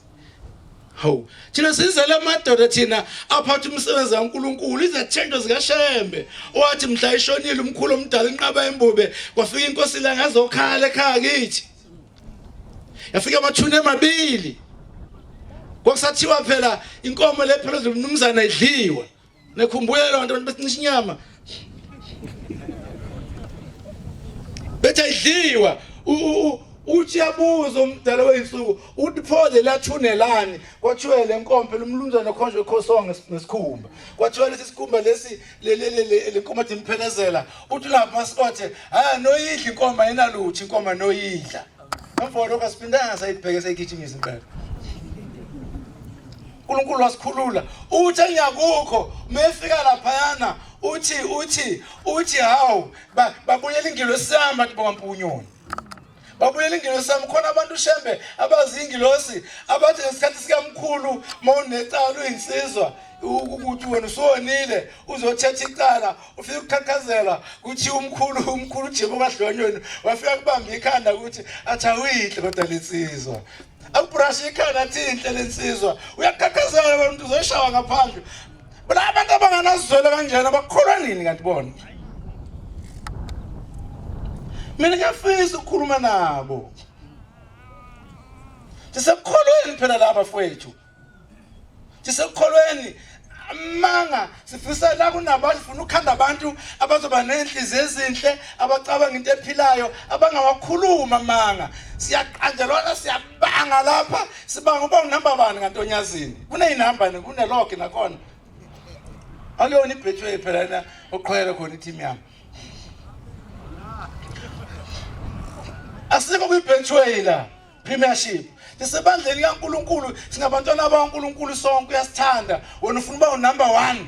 Hawu, thina sizele amadoda thina aphatha umsebenzi kaNkuluNkulu, izethendo zikaShembe. Owathi mhla ishonile umkhulu omdala inqaba embube, kwafika inkosi la ngazokhala ekhaya kithi. Yafika amathuna emabili. Kwakusathiwa phela inkomo le phela zomnumzana idliwa. Nekhumbula leyo nto abantu besincisha inyama. Bethi ayidliwa. Uthi yabuza umdala weyinsuku uthi pho lelathunelani, kwathiwa le nkomo phela umlunzana okhonjwe ekhosongo ngesikhumba, kwathiwa lesi sikhumba lesi le nkomo athi imphelezela. Uthi lapha masikothe hayi noyidla inkomo ayinalutho inkomo noyidla. Emva kwalokho asiphindanga sayibheke sayigijimisa impela. uNkulunkulu wasikhulula. Uthi engiyakukho mefika laphayana uthi uthi uthi hawu babuyela ingilosi yami bathi bokampunyoni. Babuyela ingilosi yami. Khona abantu uShembe abazingilosi abathi ngesikhathi sikamkhulu mawunecala uyinsizwa ukuthi wena usuwonile uzothetha icala ufika ukukhakhazela kuthi umkhulu umkhulu uJebu kaDlonyweni wafika kubamba ikhanda ukuthi athi awuyinhle kodwa lensizwa akubrashe ikhanda athi inhle lensizwa uyakhakhazela wena umuntu uzoshawa ngaphandle. Bona abantu abanganazwela kanjena bakholwa nini kanti bona? Mina ngiyafisa ukukhuluma nabo. Sisekukholweni phela laba bafowethu. Sisekukholweni amanga sifisa la kunabantu sifuna ukukhanda abantu abazoba nenhliziyo ezinhle abacabanga into ephilayo abangawakhuluma amanga. Siyaqanjelwana siyabanga lapha sibanga uba unamba bani kanti onyazini kuneyinamba kunelog nakhona akuyona ibhetshwe phela lena oqhwele khona i-team yami. Asikho kwi-Betway la Premiership. Sisebandleni kaNkuluNkulu, singabantwana bakaNkuluNkulu sonke, uyasithanda. Wena ufuna uba unumber 1.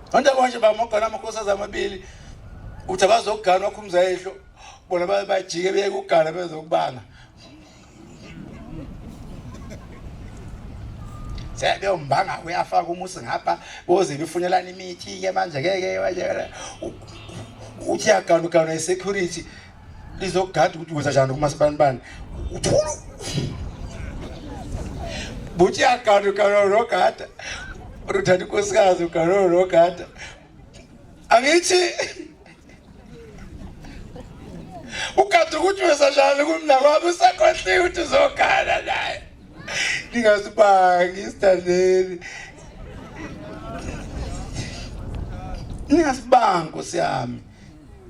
Abantu konje bamogana amakhosikazi amabili uthi abazokuganwa khumza ehlo. Bona bajike beye kugala bezokubanga. Sebeyombanga uyafaka umusi ngapha boze befunelana imithi ke manje ke manje uthi yagana ugana i-security lizogada ukuthi wenza njani kumasibanibani uthulu buthi yagana ugana nogada uthatha inkosikazi ugana nogada angithi ugada ukuthi wenza njani kumnakwami usakhohliwe ukuthi uzogana naye ningasibangi isithandeni ningasibangi nkosi yami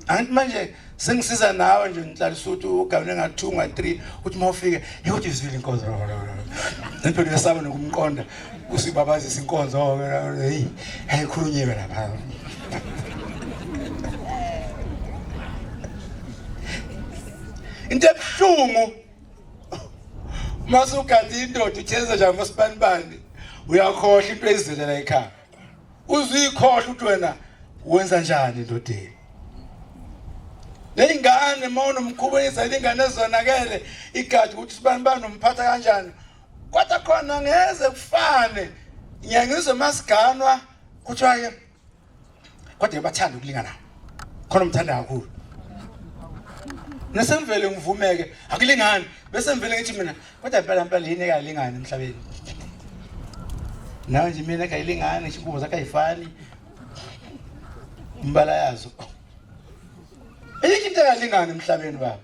angithi manje sengisiza nawe nje ngihlalisa ukuthi ugawune nga-2 nga-3 uthi uma ufike yokuthi izwile inkonzo nempela uyasaba nokumqonda usibabazisa inkonzo heyi ayikhulunyiwe lapha. Into ebuhlungu mase ugade indoda utheza nje ngosibanibani uyakhohlwa into eyizelela ekhaya uzuyikhohlwa ukuthi wena wenza njani endodeni. Leyingane uma unomkhuba oyizela ingane ezonakele igadi ukuthi sibani bani umphatha kanjani kodwa khona ngeze kufane ngiyangizwe masiganwa kuthiwa ke kodwa bathanda ukulingana khona umthanda kakhulu nesengivele ngivumeke akulingani bese ngivele ngithi mina kodwa impela impela yini engalingani emhlabeni nawe nje mina kayilingani ngisho ingubo zakhe ayifani imbala yazo ayikho into engalingani emhlabeni baba.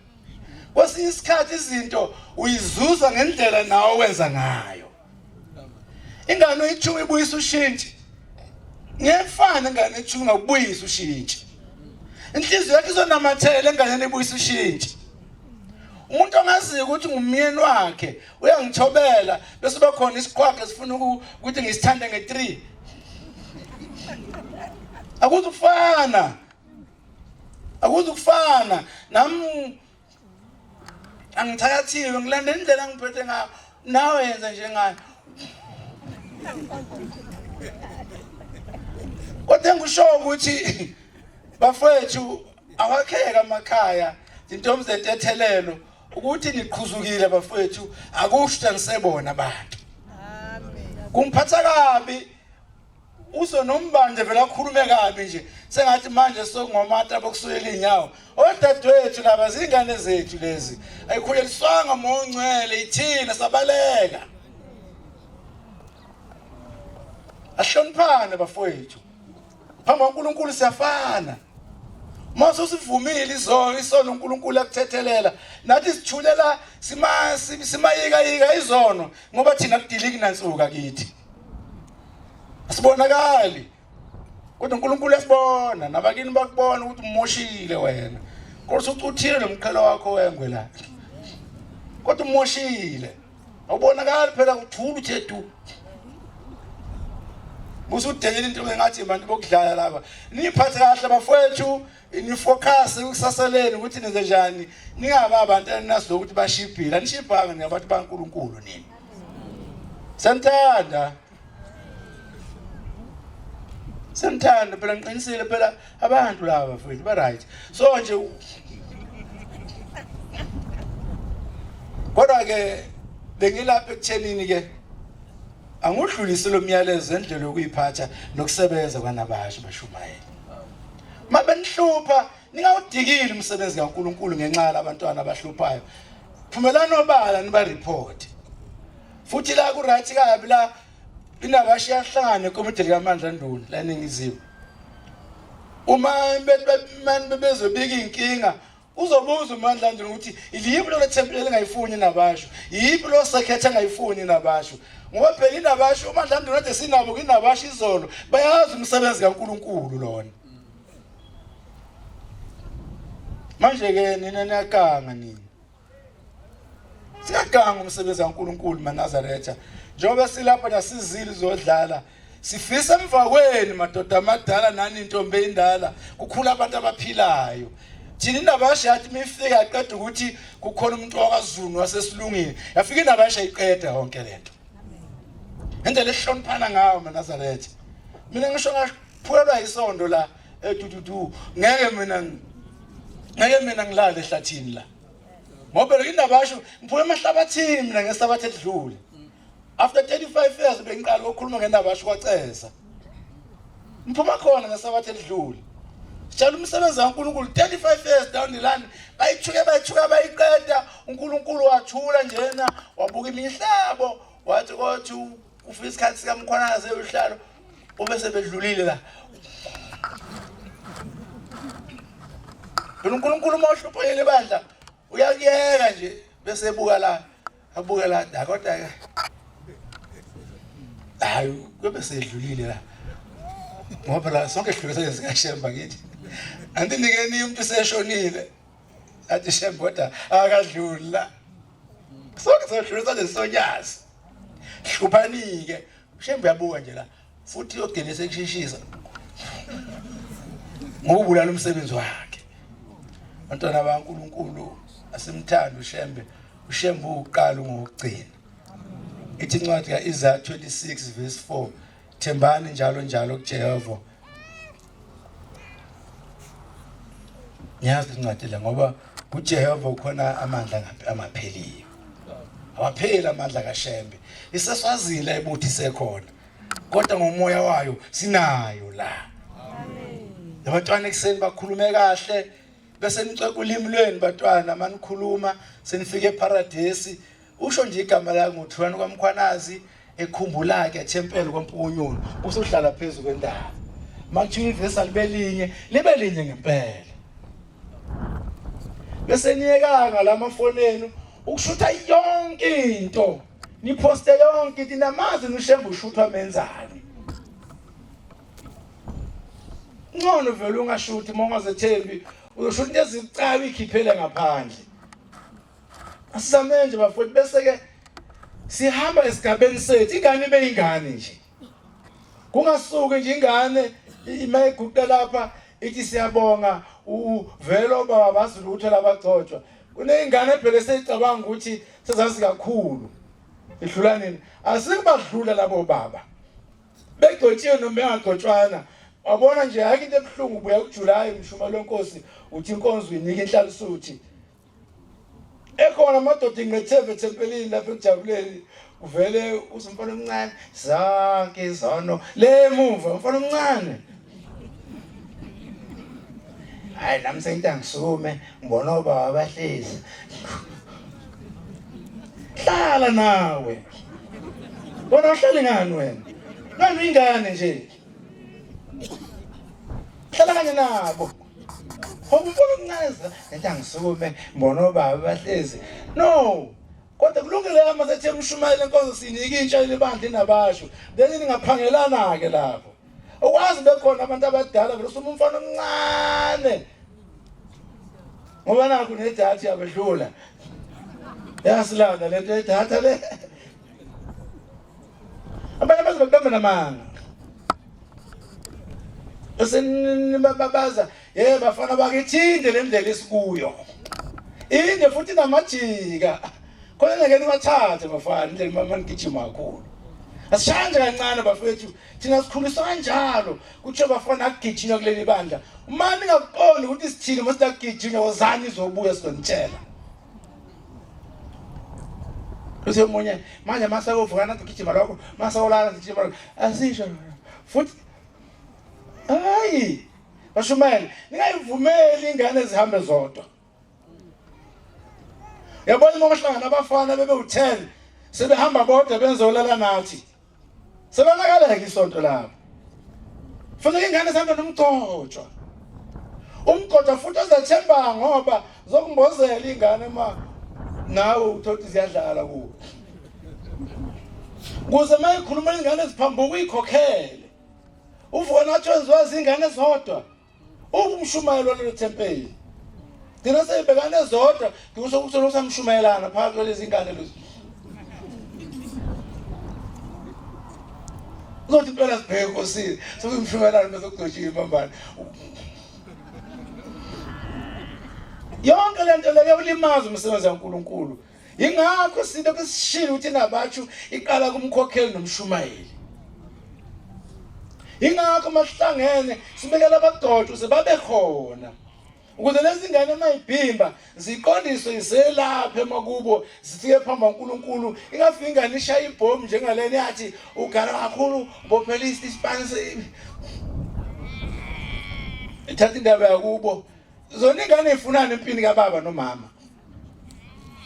Kwesinye isikhathi izinto uyizuza ngendlela nawe wenza ngayo. Ingane uyithunga ibuyisa ushintshi. Ngiyefana ingane ethunga ubuyisa ushintshi. Inhliziyo yakhe izonamathela enganeni ibuyisa ushintshi. Umuntu ongaziyo ukuthi ngumyeni wakhe uyangithobela bese bakhona isiqhwaga esifuna ukuthi ngisithande nge-3. Akuzufana. Akuzukufana nami angithakathiwe ngilandela indlela angiphethe ngayo nawe yenza njengayo. Kodwa engisho ukuthi bafowethu awakheka amakhaya intombi zentethelelo ukuthi niqhuzukile bafowethu akusho ukuthi anisebona abantu. Amen. Kungiphatha kabi uso nombanje vele akhulume kabi nje sengathi manje sokungomata bokusuyela inyawo odadewethu laba zingane zethu lezi ayikhuleliswanga mongcwele ithina sabaleka ahloniphane bafowethu phambi kwaNkulunkulu siyafana uma usivumile izono isono uNkulunkulu akuthethelela nathi sithulela simayika yika izono ngoba thina kudiliki nansuka kithi asibonakali kodwa uNkulunkulu uyasibona nabakini bakubona ukuthi umoshile wena kodwa usucuthile lo mqhelo wakho wengwe la kodwa umoshile awubonakali phela uthula uthe du musudelile into engathi abantu bokudlala laba niphathe kahle bafowethu nifocus ekusaseleni ukuthi nenze njani ningaba abantu eninazi ukuthi bashibhile anishibhanga ningabantu baNkulunkulu nini Santhanda Santhanda phela ngiqinisile phela abantu laba mfowethu ba right so nje kodwa ke bengilapha ekuthenini ke angudlulise lo myalezo endlela yokuyiphatha nokusebenza kwanabasha bashumayela mabenihlupha ningawudikili umsebenzi kaNkuluNkulu ngenxa yalabantwana abahluphayo phumelani obala niba report futhi la ku right kabi la inabasha iyahlangana ekomidi likaMandla Nduna la eningizimu uma bebezobika inkinga uzobuza uMandla Nduna ukuthi iliphi lelo temple elingayifuni nabasho yiphi lo sekhethe engayifuni nabasho ngoba phela inabasho uMandla Nduna kade sinabo kwinabasho izolo bayazi umsebenzi kaNkuluNkulu lona manje ke nina niyakanga nina siyaganga umsebenzi kaNkuluNkulu maNazaretha njengoba silapha nasizile izodlala sifisa emva kwenu madoda amadala nani intombi endala kukhula abantu abaphilayo thina indaba yasho yathi mifika yaqeda ukuthi kukhona umuntu wakwaZulu wasesilungini yafika indaba yasho ayiqeda yonke lento indlela esihloniphana ngayo maNazaretha mina ngisho ngaphulelwa isondo la edududu ngeke mina Ngeke mina ngilale ehlathini la. Ngoba indaba yasho ngiphuma emahlabathini mina ngesabatha edlule. After 35 years bengiqala ukukhuluma ngendaba yasho kwaceza. Ngiphuma khona ngesabatha edlule. Sitshala umsebenzi kaNkulunkulu 35 years down the line bayithuke bayithuka bayiqeda uNkulunkulu wathula njena wabuka imihlabo wathi kothi ufika isikhathi sikaMkhwanazi eyohlalo ube sebedlulile la Phela uNkulunkulu uma uhluphekile ibandla uyakuyeka nje bese ebuka la abuke la da kodwa ke hayi kube sedlulile la ngoba phela sonke sihlule senze sikaShemba ngithi andinikeni umuntu seshonile athi Shemba kodwa akadluli la sonke sodlula senze sonyazi hluphanike Shembe uyabuka nje la futhi uyogcina sekushishisa ngokubulala umsebenzi wakhe. Bantwana baNkulunkulu asimthande uShembe, uShembe uqala ungokugcina. Ithi incwadi kaIsaya 26 verse 4 thembani njalo njalo kuJehova. Ngiyazi incwadi le ngoba kuJehova ukhona amandla angapheliyo. Awapheli amandla kaShembe. Iseswazile ebuthi sekhona. Kodwa ngomoya wayo sinayo la. Amen. Abantwana ekuseni bakhulume kahle bese nicweka ulimi lwenu bantwana manikhuluma senifike eparadesi usho nje igama lakho ngothulana kwaMkhwanazi ekhumbula ke ethempeli kwaMpukunyoni usuhlala phezulu kwentaba makuthiwa ivesi alibelinye libe linye ngempela bese niyekanga lamafoni enu ukushutha yonke into niphoste yonke into namazi nushembe ushuthwa menzani ngcono vele ungashuthi uma ungazethembi uyoshuthi into ezibucayi uyikhiphele ngaphandle asizame nje bafowethu bese ke sihamba esigabeni sethu ingane ibe ingane nje kungasuki nje ingane ima iguqa lapha ithi siyabonga uvele obaba bazi lutho labagcotshwa kuneyingane ebhele seyicabanga ukuthi sezazi kakhulu idlula nini asikubadlula labo baba begcotshiwe noma bengagcotshwana wabona nje ayikho into ebuhlungu ubuya kuJuly umshumelo wenkosi uthi inkonzo uyinika inhlalisuthi ekhona amadoda ingqetheve ethempelini lapha ekujabuleni uvele uze umfana omncane zonke izono le emuva umfana omncane hayi nami sengithi angisukume ngibona obaba bahlezi hlala nawe wena uhlale ngani wena nani ingane nje hlala kanye nabo Ngoba umfana omncane lento angisukume ngibona obaba bahlezi. No. Kodwa kulungile ama sethe umshumayeli enkonzo sinike intsha lebandla inabasho. Then ningaphangelana ke lapho. Ukwazi bekhona abantu abadala vele usuma umfana omncane. Ngoba nakho nedatha yabedlula. Yasilanda lento yedatha le. Abanye bazobe namanga. Bese nibabaza, hey bafana bakithi le ndlela esikuyo. Inde futhi namajika. Khona ngeke niwathathe bafana indlela mama nigijima kakhulu. Asishanje kancane bafethu thina sikhuliswa kanjalo kuthiwa bafana akugijinywa kuleli bandla. Uma ningakuqondi ukuthi sithini uma sidakugijinywa wozani izobuya sizonitshela. Uthi omunye manje mase kuvuka nathi gijima lokho mase ulala gijima lokho asisho futhi hayi bashumayeli ningayivumeli ingane zihambe zodwa yabona uma kuhlangana abafana bebe u-10 sebehamba bodwa benzolala nathi Selonakaleka isonto labo. Funeka ingane zihambe nomgcotshwa. Umgcotshwa futhi ozethemba ngoba zokumbozela ingane ma nawe uthothi ziyadlala kuwe. Kuze mayikhuluma ingane ziphambuka uyikhokhele. Uvuka nathi wenziwa zingane zodwa. Umshumayelo walelo thempeli. Gcina seyibhekane zodwa ngikusho ukuthi usamshumayelana phakathi kwalezi ngane lezi. Uzothi impela sibheke nkosini sokuyimshumayelana bese kugcotshiwe impambane. Yonke lento leyo ulimaza umsebenzi kaNkuluNkulu. Yingakho silokhu sishilo ukuthi nabatshu iqala kumkhokheli nomshumayeli. Yingakho masihlangene sibekela abagcotshwa ukuze babe khona. Ukuze lezi ngane mayibhimba ziqondiswe iselaphe emakubo zifike phambi kwaNkulunkulu ingafiki ingane ishaya ibhomu njengalena yathi ugala kakhulu ubophela isipani ithatha indaba yakubo zona ingane ifunani empini kababa nomama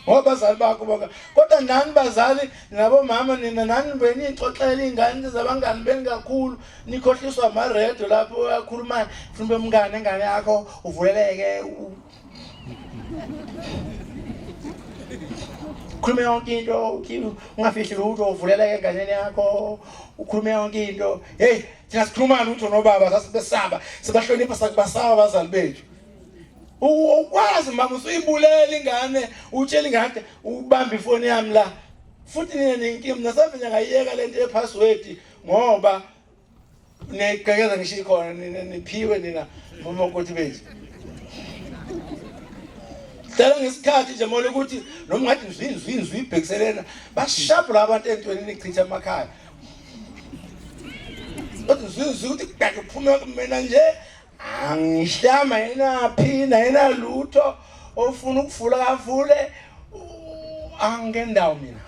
ngoba abazali bakho bonke kodwa nani bazali nabomama nina nani beniyixoxela iy'ngane zabangani beni kakhulu nikhohliswa amaredo lapho uyakhuluma funa ube mngane engane yakho uvuleleke ukhulume yonke into ungafihli lutho uvuleleke enganeni yakho ukhulume yonke into hey thina sikhuluma lutho nobaba sasibesaba sibahlonipha sakubasaba abazali bethu Ukwazi mama usuyibulela ingane utshela ingane ubamba ifoni yami la futhi nina nenkinga mina savenya ngayiyeka lento ye password ngoba niyayigqekeza ngisho ikhona nina niphiwe nina bomakoti bethu hlala ngesikhathi nje mole ukuthi noma ungathi nzwi nzwi nzwi ibhekiselena bashabhula abantu entweni nichitha amakhaya kodwa nzwi nzwi ukuthi kubheke kuphume kumina nje Angihlama yinaphi nayena lutho ofuna ukuvula kavule angendawo mina.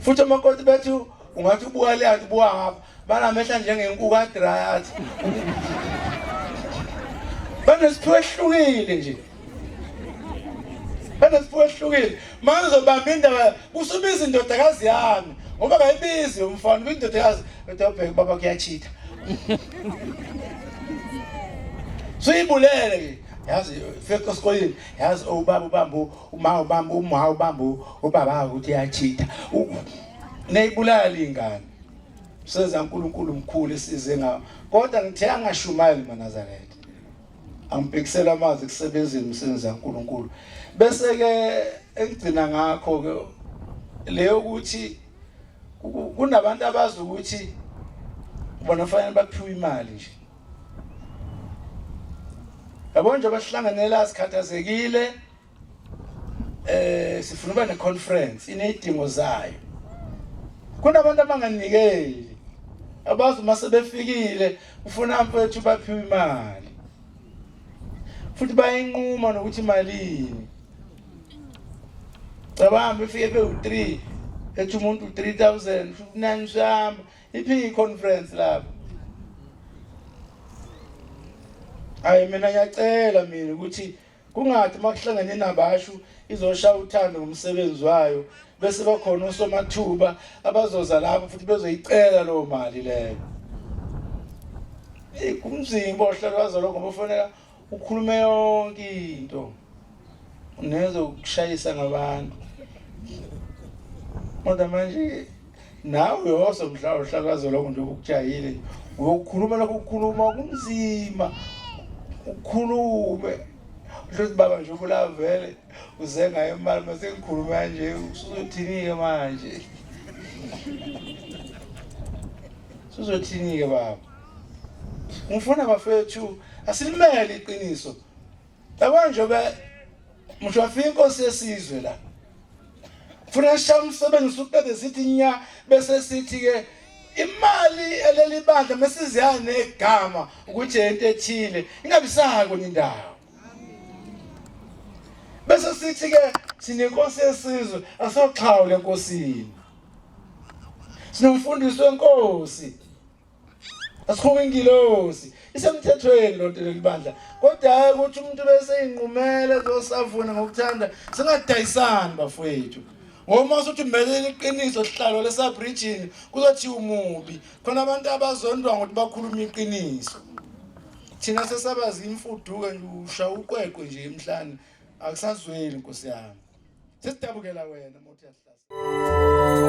Futhi amakoti bethu ungathi ubuka le athi ubuka ngapha banamehla njengenkuku adry athi. Banesiphiwo ehlukile nje. Banesiphiwo ehlukile. Manje uzobamba indaba usubiza indodakazi yami ngoba kayibizi umfana ubiza indodakazi kodwa ubheke baba kuyachitha. Suyibulele ke. Yazi fika esikoleni yazi ubaba ubamba uma ubamba uma ubamba ubaba ukuthi uyachitha. Neyibulala ingane. Senza uNkulunkulu mkhulu esize ngawo. Kodwa ngithe angashumayeli maNazaretha. Angibhekisela amazwi kusebenzeni umsebenzi kaNkuluNkulu. Bese ke engigcina ngakho ke leyo ukuthi kunabantu abazi ukuthi bona fanele baphiwe imali nje. Yabo nje abahlanganela sikhathazekile eh sifuna uba neconference inezidingo zayo kunabantu abanganikeli abazi uma sebefikile ufuna mfethu baphiwe imali futhi bayinquma nokuthi imalini cabanga befike bewu-3 ethi umuntu 3000 futhi nani usuyahamba iphi i-conference lapho hayi mina ngiyacela mina ukuthi Kungathi uma kuhlangene nabashu izoshaya uthando ngomsebenzi wayo bese bakhona osomathuba abazoza lapho futhi bezoyicela leyo mali leyo. Eyi kumzimba ohlelwazo lokho ngoba kufanele ukhulume yonke into nezokushayisa ngabantu. Kodwa manje nawe uyoze mhla uhlakazo lokho nje ukujahile uyokukhuluma lokho ukukhuluma kunzima ukhulume uthi baba nje ubula vele uze ngayo imali mase ngikhuluma kanje usuzothini-ke manje usuzothini-ke baba ngifuna bafethu asilimele iqiniso yabo nje Msho afika inkosi yesizwe la. Funa sishaya umsebenzi usuqede sithi nya bese sithi ke imali eleli bandla mesiziyana negama ukuthi into ethile ingabisako indawo. Bese sithi ke sinenkosi yesizwe asoxhawule enkosini. Sinomfundisi wenkosi. Asikhuluma ingilosi isemthethweni lonto leli bandla kodwa hayi ukuthi umuntu bese inqumele zosavuna ngokuthanda singadayisani bafowethu ngoba uma usuthi umelele iqiniso sihlalo lesabridgini kuzothi umubi khona abantu abazondwa ngokuthi bakhuluma iqiniso thina sesabazi imfuduka nje usha uqweqwe nje emhlane akusazweli nkosi yami sesidabukela wena mothi yahlasa.